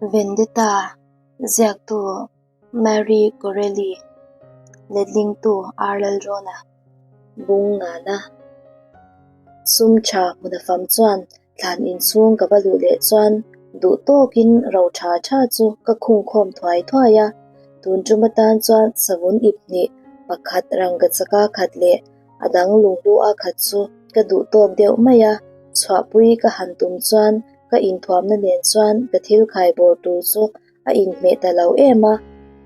Vendetta ziaktu Marie Corelli letlingtu R Lalrawna bung ngana sum tha hmuna fam chuan thlan inchhung ka va luh leh chuan duh tawkin ro tha tha chu ka khung khawm thuai thuai a, tun tum atan chuan savun ip hnih pakhat rangka chaka khat leh a dang lunghlu a khat chu ka duh tawk deuh mai a, chhuahpui ka han tum chuan ka inthuamna nen chuan ka thil khai bawr tur chu a inhmeh ta lo em a,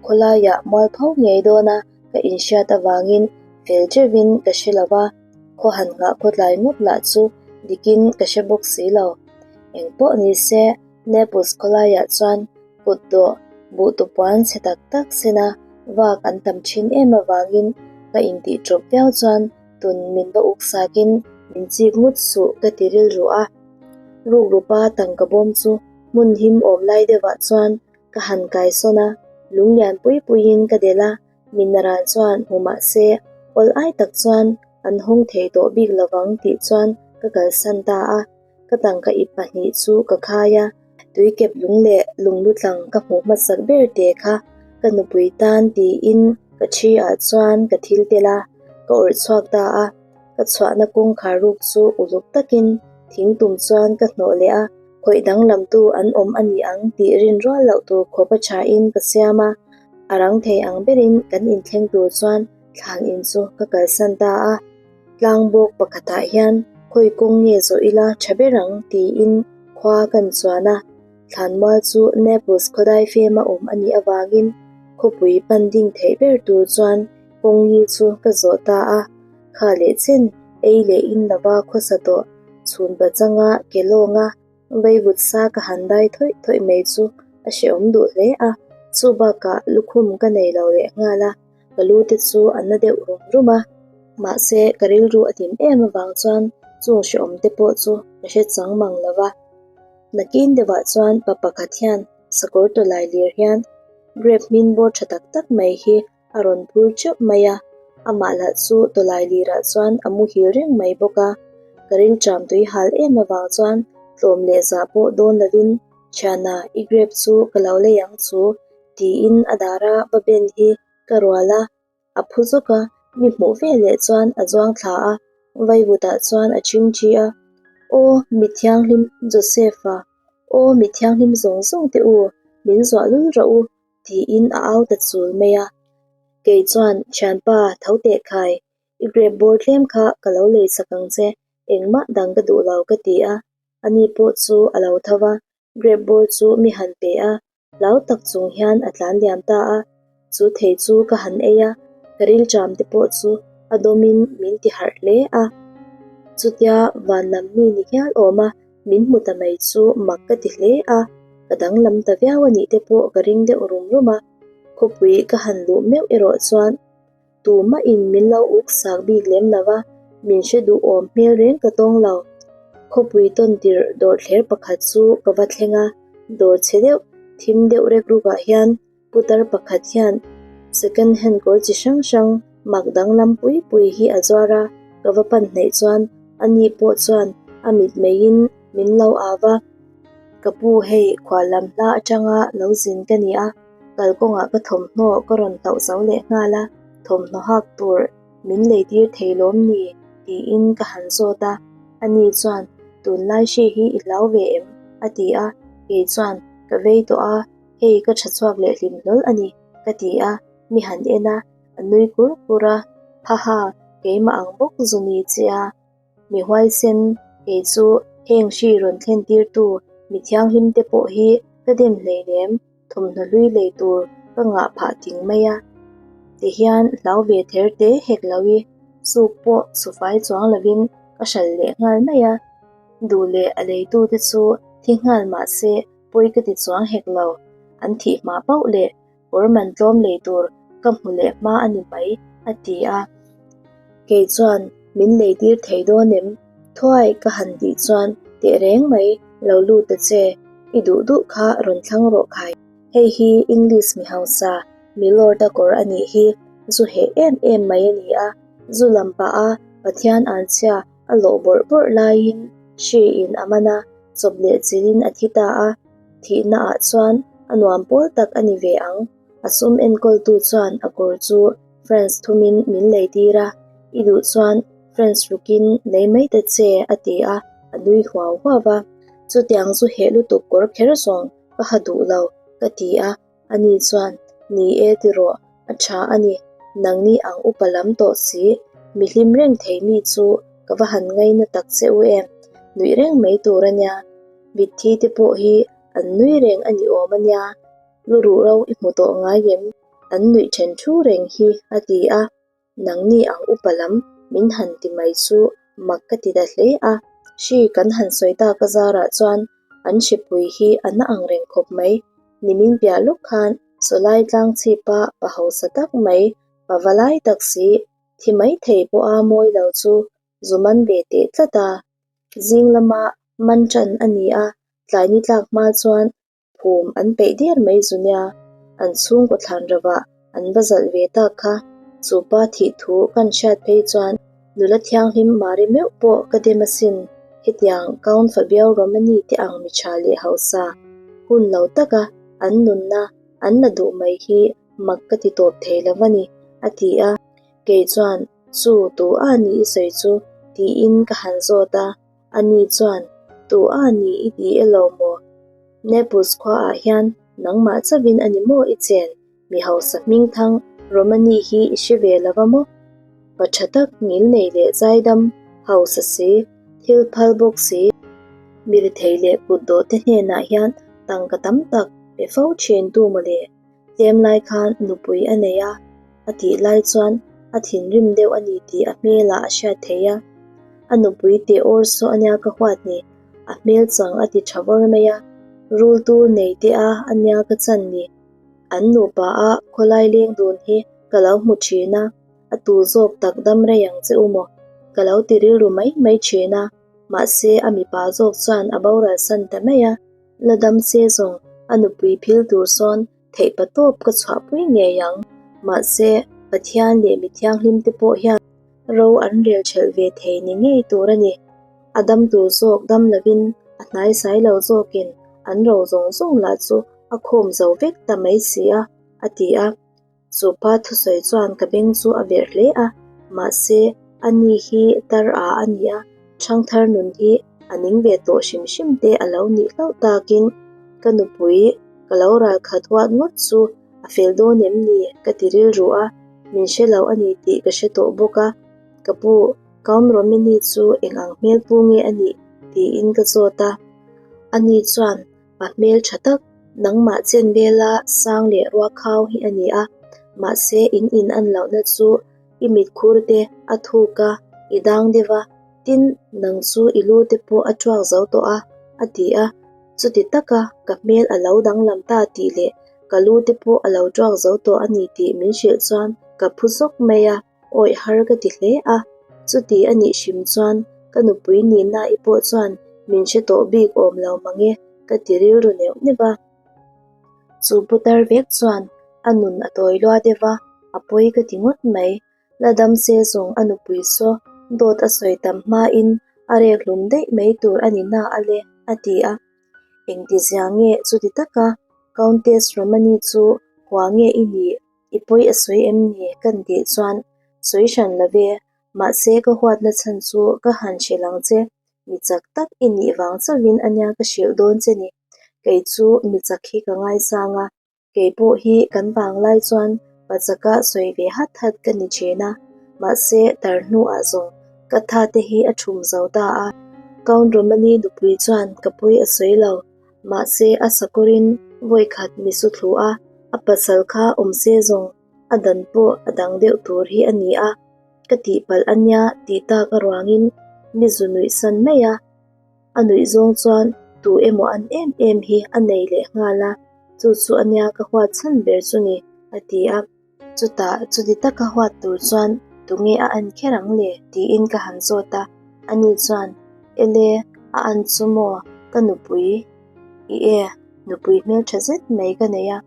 khawlaiah mualpho ngei dawna ka inhriat avangin fel teuhin ka hre lo va, khaw han nghah khawtlai ngawt lah chu dikin ka hre bawk si lo. Engpawh ni se, Naples khawlaiah chuan kut dawh buh tupuan chhe tak tak sena vak an tam thin em avangin ka intih tawp viau chuan tun min va uk sakin min chik ngut suh ka ti rilru a. Rukrupa tangka bawm chu hmun him awm lai deuhah chuan ka han kai sawn a, lung lian pui puiin ka delh a, Minaran chuan hmu mah se awl ai tak chuan an hawng thei tawh bik lovang tih chuan ka kalsan ta a, ka tangka ip pahnih chu ka khai a, tuikep lung leh lunglu tlang ka hmuh hmasak ber te kha ka nupui tan tiin ka thi ah chuan ka thil tel a, ka awrh chhuak ta a, ka chhuahna kawngkhar ruk chu uluk takin thing tum chuan ka hnawh leh a, khawih danglamtu an awm a ni ang tih rin rual loh tur khawp a thain ka siam a, a rang thei ang berin kan inthleng tur chuan thlan in chu ka kalsan ta a. Tlang bawk pakhatah hian khawi kawng nge zawh ila tha ber ang tiin khua kan chuan a, thlanmual chu Naples khawdai fema awm a nih avangin khawpui pan ding theih ber tur chuan kawng ngil chu ka zawh ta a, kha leh chen ei leh in lova khawsa tawh chhun pachanga ke lawnga Vaivut sa ka han dai thawih thawih mai chu a hrehawm duh hle a, chu bakah lukhum ka nei lo leh nghal a, ka lu te chu a na deuh rum rum a. Mahse, ka rilru a hlim em avang chuan chung hrehawm te pawh chu ka hre chang mang lo va. Nakin deuhah chuan pa pakhat hian sakawr tawlai lir hian grape hmin bawr tha tak tak mai hi a rawn phur teuh mai a, amah lah chu tawlai lirah chuan a muhil reng mai bawk a, ka rilṭam tui hal em avang chuan tlawm leh zah pawh dawn lovin Thiana i grape chu ka lo lei ang chu tiin a dara va ben hi ka rual a, a phu zawk a, mi hmuh ve leh chuan a zuang thla a, vaivutah chuan a chingchi a, Aw mi thianghlim Joseph-a, aw mi thianghlim zawng zawng te u, min zuah lul rawh u tiin a au ta chul mai a. Kei chuan, Thianpa, tho teh khai, i grape bawr tlem kha ka lo lei sak ang che, engmah dang ka duh lo ka ti a. Ani pawh chu a lo tho va, grape bawr chu mi han pe a, hlau tak chung hian a tlan liam ta a. Chu thei chu ka han ei a, ka rilṭam te pawh chu a dawmin min ti harh hle a. Chutia van lam mi ni hial awm a, Min hmu ta mai chu mak ka ti hle a, ka danglam ta viau a nih te pawh ka ring deuh rum rum a, khawpui ka han luh meuh erawh chuan tumah in min lo uk sak bik lem lo va, min hre duh awm hmel reng ka tawng lo. Khawpui tawn tirh dawr thler pakhat chu ka va thleng a, dawr chhe deuh, thim deuh rek rukah hian Putar pakhat hian second hand kawr chi hrang hrang mak danglam pui pui hi a zuar a, ka va pan hnaih chuan ani pawh chuan a mit meiin min lo au va. Ka pu hei khual lam hla atanga lo zin ka ni a, kalkawngah ka thawmhnaw ka rawn hlauh zo leh nghal a, thawmhnaw hak tur min lei tir thei lawm ni? tiin ka han zawt a, ani chuan tunlai hri hi i hlau ve em? a ti a, kei chuan ka vei tawh a, Hei ka tha chhuak leh hlim hlawl a ni, ka ti a, mi han en a, a nui kur kur a, Haha, keimah ang bawk zu ni che a, mi huaisen, kei chu heng hri rawn thlen tirtu mi thianghlim te pawh hi ka dem hleinem, thawmhnaw hlui lei tur ka ngah phah ting mai a, tihian hlau ve ther te hek lo i, suk pawh sufai chuang lovin ka hral leh nghal mai a, duh leh a leitute chu thi nghal mah se Pawi ka ti chuang hek lo, an thih hma pauh leh kawr man tlawm lei tur ka hmu leh hma a ni mai, a ti a. Kei chuan min lei tir thei dawn em? Thuai ka han tih chuan teh reng mai lo lut ta che, i duh duh kha rawn thlang rawh khai. Hei hi English mi hausa, mi lord-a kawr a nih hi, zu heh em em mai a ni a, zu lam pah a Pathian anchhia a lawh bawrh bawrh laiin hri in a man a, chawp leh chilhin a thi ta a. Thihna ah chuan a nuam pawl tak a ni ve ang. A sum enkawltu chuan a kawr chu France thumin min lei tir a, I duh chuan France rukin lei mai ta che a ti a, a nui huau huau a. Chutiang zu heh lutuk kawr kher zawng ka ha duh lo ka ti a, ani chuan Ni e ti rawh, a tha a ni, nangni ang upa lam tawh si, mi hlim reng thei mi chu ka va han ngaina tak che u em, nuih reng mai tur a nia, mitthi te pawh hi an nui reng a ni awm a nia. Lu ruh ro i hmu tawh ngai em? An nuih then thu reng hi a ti a, nangni ang upa lam min han ti mai chu mak ka ti ta hle a, hri kan han sawi tak a zarah chuan an hripui hi a na ang reng khawp mai, nimin piah lawk khan sawlai tlang chhipa pa hausa tak mai, pa va lai tak si, thi mai thei pawha mawi lo chu zu man ve teh tlat a, zing lama man tan a ni a, tlai ni tlak hma chuan Phum an peih der mai zu nia, an chhungkaw thlan rovah an va zalh ve tak kha. Chu pa thih thu kan hriat phei chuan nula thianghlim Mari meuh pawh ka dem asin. Hetiang Count Fabio Romani te ang mi tha leh hausa hun lo taka an nunna an la duh mai hi mak ka ti tawp thei lo a ni, a ti a. Kei chuan, Chu tu a ni i sawi chu? tiin ka han zawt a. Ani chuan, Tu a ni i ti e lo maw? Naples khuaah hian nangmah chauhin a ni maw i chen? Mi hausa hmingthang Romani hi i hre ve lo va maw? Pa tha tak ngil nei leh zaidam, hausa si, thil phal bawk si, mi rethei leh kutdawh te hnenah hian tangka tam tak pe fo thin tu maw le? Tlem lai khan nupui a nei a, a tih lai chuan a thinrim deuh a ni tih a hmelah a hriat theih a. A nupui teh awr saw a nia ka huat ni, a hmel chang a ti tha vawr mai a, rul tur nei te a a nia ka chan ni. An nupa a khawlai leng dun hi ka lo hmu thin a, a tu zawk tak dam rei ang che u maw? Ka lo ti rilru mai mai thin a, mahse a mipa zawk chuan a boral san ta mai a. La dam se zawng a nupui phil tur sawn theih pa tawp ka chhuahpui ngei ang. Mahse, Pathian leh mi thianghlim te pawh hian ro an rel ṭhelh ve thei ni ngei tur a ni. A dam tur zawk dam lovin a hnaisai lo zawkin an ro zawng zawng lah chu a khawm zo vek ta mai si a, a ti a. Chu pa thusawi chuan ka beng chu a verh hle a, mahse a ni hi tar a a ni a, ṭhangthar nun hi a ning ve tawh hrim hrim te a lo nih hlauh takin ka nupui ka lo ral khat huat ngawt chu a fel dawn em ni ka ti rilru a, min hre lo a ni tih ka hre tawh bawk a, ka pu Count Romini chu eng ang hmel pu nge a nih tiin ka zawt a, ani chuan Pa hmel tha tak, nangmah chen vela sang leh ruakhau hi a ni a, mahse in in an lohna chu i mitkhur te a thuk a, i dang deuh a, tin nang chu i lu te pawh a tuak zo tawh a, a ti a. Chuti taka ka hmel a lo danglam ta tih leh ka lu te pawh a lo tuak zo tawh a ni tih min hrilh chuan ka phu zawk mai a. Awih har ka ti hle a, chuti a nih hrim chuan ka nupui Nina-i pawh chuan min hre tawh bik awm lo mang e ka ti rilru neuh neuh a. Chu putar vek chuan a nun a tawi lua deuh a, a pawi ka ti ngawt mai. La dam se zawng a nupui saw dawt a sawi tam hmain a rek hlum daih mai tur a ni na a le, a ti a. Engtizia nge chuti taka Countess Romani chu hua nge i nih? I pawi a sawi em ni? Kan tih chuan sawi hran lo ve, mahse ka huatna chhan chu ka han hrilh ang che, mi chak tak i nih vang chauhin a nia ka hrilh dawn che ni. Kei chu mi chak hi ka ngaisang a, kei pawh hi kan vang lai chuan pa chaka sawi ve hat hat ka ni thin a, mahse tar hnuah zawng ka tha te hi a thum zo ta a. Count Romani nupui chuan ka pawi a sawi lo, Mahse a sakawrin vawikhat mi su thlu a, a pasal kha awm se zawng a dan pawh a dang deuh tur hi a ni a, ka tihpalh a nia tih tak aruangin mi zu nuih san mai a, a nuih zawng chuan tu emaw an em em hi a nei leh nghal a, chu chu a nia ka huat chhan ber chu ni, a ti a. Chutah chuti taka huat tur chuan tunge a en kher ang le? tiin ka han zawt a, ani chuan, Ele, a an chu maw? Ka nupui i e, nupui hmeltha zet mai ka nei a,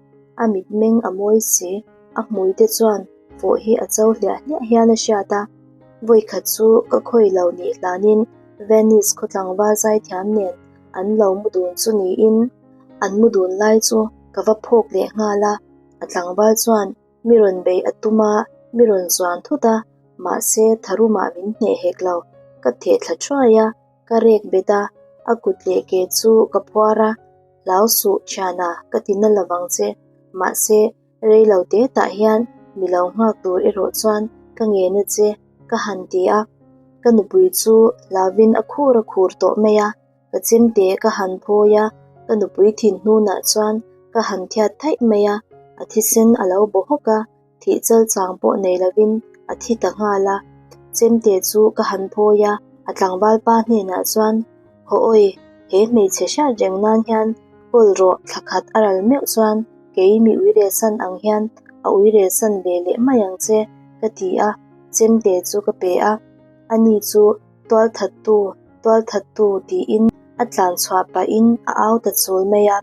a mitmeng a mawi si, a hmui te chuan fawh hi a cho hliah hliah hian a hriat a, vawikhat chu ka khawi lo nih hlanin Venice khaw tlangval zaithiam nen an lo mu dun chu niin. An mu dun lai chu ka va phawk leh nghal a, a tlangval chuan mi rawn beih a tum a, mi rawn zuan thut a, mahse tharumah min hneh hek lo, ka theh thla thuai a, ka rek bet a, a kut leh ke chu ka phuar a, hlau suh thiana ka ti na lovang che, mahse rei lo te tah hian mi lo nghak tur erawh chuan ka ngen a che ka han ti a, ka nupui chu hlauvin a khur a khur tawh mai a. Ka chemte ka han phawi a, ka nupui thin hnunah chuan ka han thiat thaih mai a, a thisen a lo baw hawk a, thih chal chang pawh nei lovin a thi ta nghal a. Chemte chu ka han phawi a, a tlangval pa hnenah chuan, Haw awi, he hmeichhe hriat reng nan hian kawl rawh thla khat a ral meuh chuan kei mi uirelsan ang hian a uirelsan ve leh mai ang che, ka ti a, chemte chu ka pe a, ani chu Tualthattu, tualthattu tiin a tlan chhuah pahin a au ta chul mai a.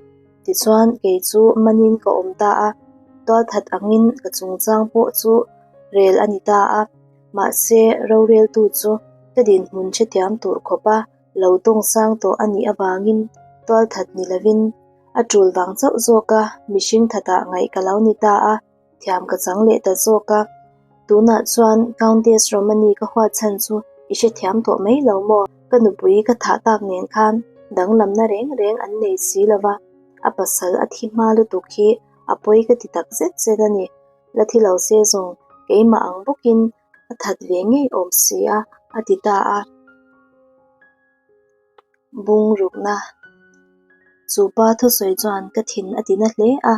Tichuan kei chu manin ka awm ta a, tualthat angin ka chungchang pawh chu rel a ni ta a. Mahse roreltu chu ka dinhmun hrethiam tur khawpa lo tawng sang tawh a nih avangin tualthat ni lovin a tul vang chauh zawka mihring thatah ngaih ka lo ni ta a. Thiam ka chang leh ta zawk a, tunah chuan Countess Romani ka huat chhan chu i hrethiam tawh mai lo maw? Ka nupui ka thah tak nen khan danglamna reng reng an nei si lo va, a pasal a thi hma lutuk hi a pawi ka ti tak zet zet a ni. La thi lo se zawng keimah ang bawkin a that ve ngei awm si a, a ti ta a. Bung rukna Chu pa thusawi chuan ka thin a ti na hle a.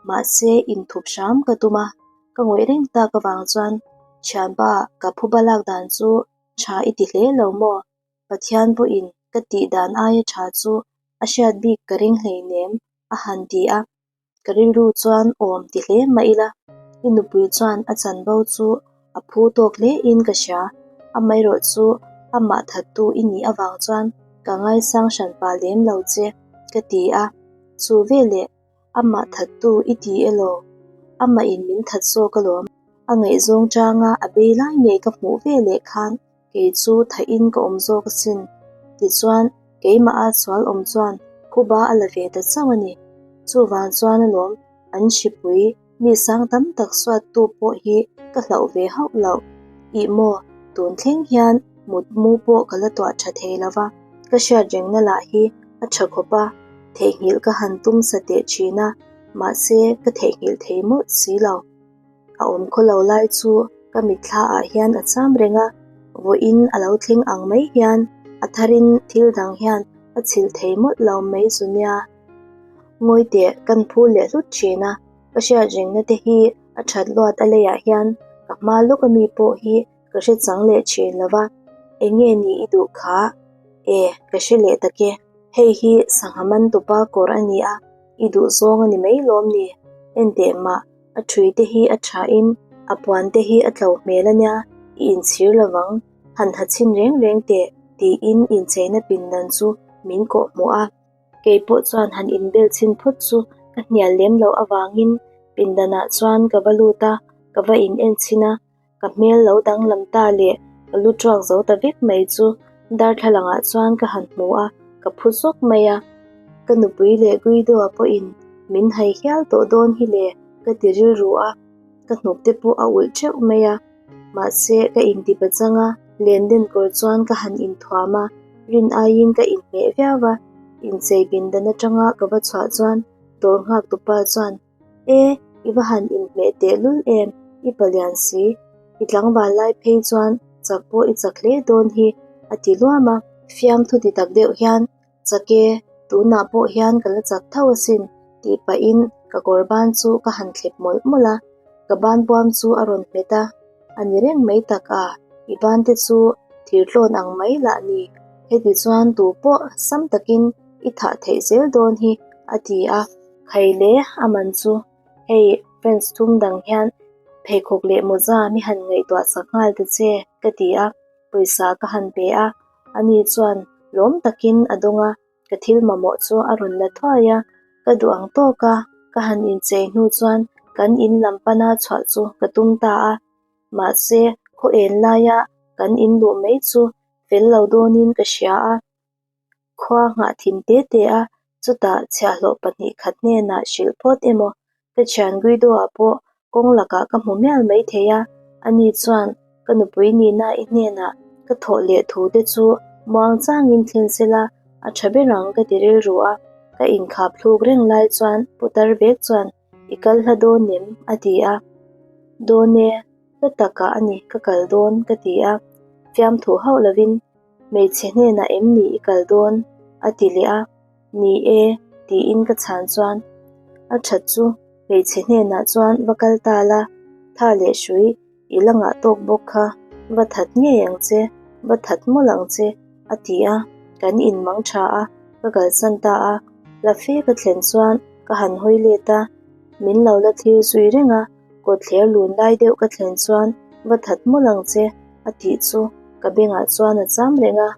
Mahse, inthup hram ka tum a, ka ngawih reng tak avang chuan thianpa ka phuba lak dan chu tha i ti hle lo maw? Pathian pawhin ka tih dan aia tha chu a hriat bik ka ring hleinem a han ti a, ka rilru chuan awm ti hle mah ila, i nupui chuan a chanvo chu a phu tawk hle in ka hria, amaherawh chu amah thattu i nih avang chuan ka ngaisang hranpa lem lo che ka ti a, chu veleh Amah thattu i ti elaw? Amah in min that zawk alawm. A ngaihzawng changa a bei lai ngei ka hmuh ve leh khan kei chu thahin ka awm zawk asin. Tichuan, keimah a sual awm chuan khuba a la ve ta chauh a ni. Chuvang chuan alawm an hripui mi sang tam tak suattu pawh hi ka hlauh ve hauh loh. Ih maw, tun thleng hian mut mu pawh ka la tuah tha thei lo va, ka hriat rengna lah hi a tha khawp a. Theihnghilh ka han tum sa teh thin a, mahse ka theihnghilh thei mawlh si lo. A awm khaw lo lai chu ka mitthla ah hian a cham reng a, vawiin a lo thleng ang mai hian a tharin thil dang hian a chhilh thei mawlh lo mai zu nia. Ngawi teh kan phul leh hlut thin a, ka hriat rengna te hi a that luat a leiah hian ka hma lawk ami pawh hi ka hre chang leh thin lo va, eng nge ni i duh kha? E, ka hre leh tak e, hei hi sangha man tupa kawr a ni a, i duh zawng a ni mai lawm ni? Enteh mah, a thui te hi a tha in, a puan te hi a tlo hmel a nia, i inchhir lo vang, han ha chhin reng reng teh, tiin incheina pindan chu min kawh hmuh a. Kei pawh chuan han inbel chhin phawt chu ka hnial lem loh avangin pindanah chuan ka va lut a, ka va in en chhin a. Ka hmel lo danglam ta leh ka lu tuak zo ta vek mai chu darthlalang ah chuan ka han hmu a, ka phu zawk mai a. Ka nupui leh Guido-a pawhin min hai hial tawh dawn hi le ka ti rilru a, ka hnuk te pawh a ulh teuh mai a. Mahse ka inti pachang a, len den kawr chuan ka han inthuam a, rin aiin ka inhmeh viau a, inchei pindan atanga ka va chhuah chuan dawr nghak tupa chuan E, i va han inhmeh tehlul em, i palian si. I tlangval lai phei chuan chak pawh i chak hle dawn hi, a ti luam a. Fiamthu ti tak deuh hian, Chak e, tunah pawh hian ka la chak tho asin, tih pahin ka kawr ban chu ka han thlep mawlh mawlh a. Ka ban puam chu a rawn hmet a, a ni reng mai tak a, i ban te chu thirtlawn ang mai lah ni, heti chuan tu pawh sam takin i thah theih zel dawn hi, a ti a. Khaile a man chu hei fans thum dang hian pheikhawk leh mawza mi han ngaihtuah sak nghal ta che ka ti a, pawisa ka han pe a, ani chuan lawm takin a dawng a, ka thil mamawh chu a rawn la thuai a, ka duh ang tawk a, ka han inchei hnu chuan kan in lam pana chhuah chu ka tum ta a, mahse khaw en laia kan in luh mai chu fel lo dawnin ka hria a. Khua nghah thin te te a, Chutah chhiahhlawh pahnihkhat hnenah hrilh phawt emaw ka thian Guido-a pawh kawng lakah ka hmu mial mai thei a, ani chuan ka nupui nihna i hnenah ka thawh leh thu te chu muang changin thlen sela a tha ber ang ka ti rilru a, ka inkhap thluk reng lai chuan putar vek chuan i kal hla dawn em? a ti a, Dawn e, hla takah a ni ka kal dawn ka ti a, fiamthu hauh lovin hmeichhe hnenah em ni i kal dawn? a ti leh a. Ni e, tiin ka chhan chuan a that chu hmeichhe hnenah chuan va kal ta la, tha leh hrui i la ngah tawk bawk kha, va that ngei ang che, va that mawlh ang che, a ti a, kan inmang tha a, ka kalsan ta a, hla fe ka thlen chuan ka han hawi let a, min lo la thlir zui reng a, kawtthler lun lai deuh ka thlen chuan va that mawlh ang che, a tih chu ka bengah chuan a cham reng a.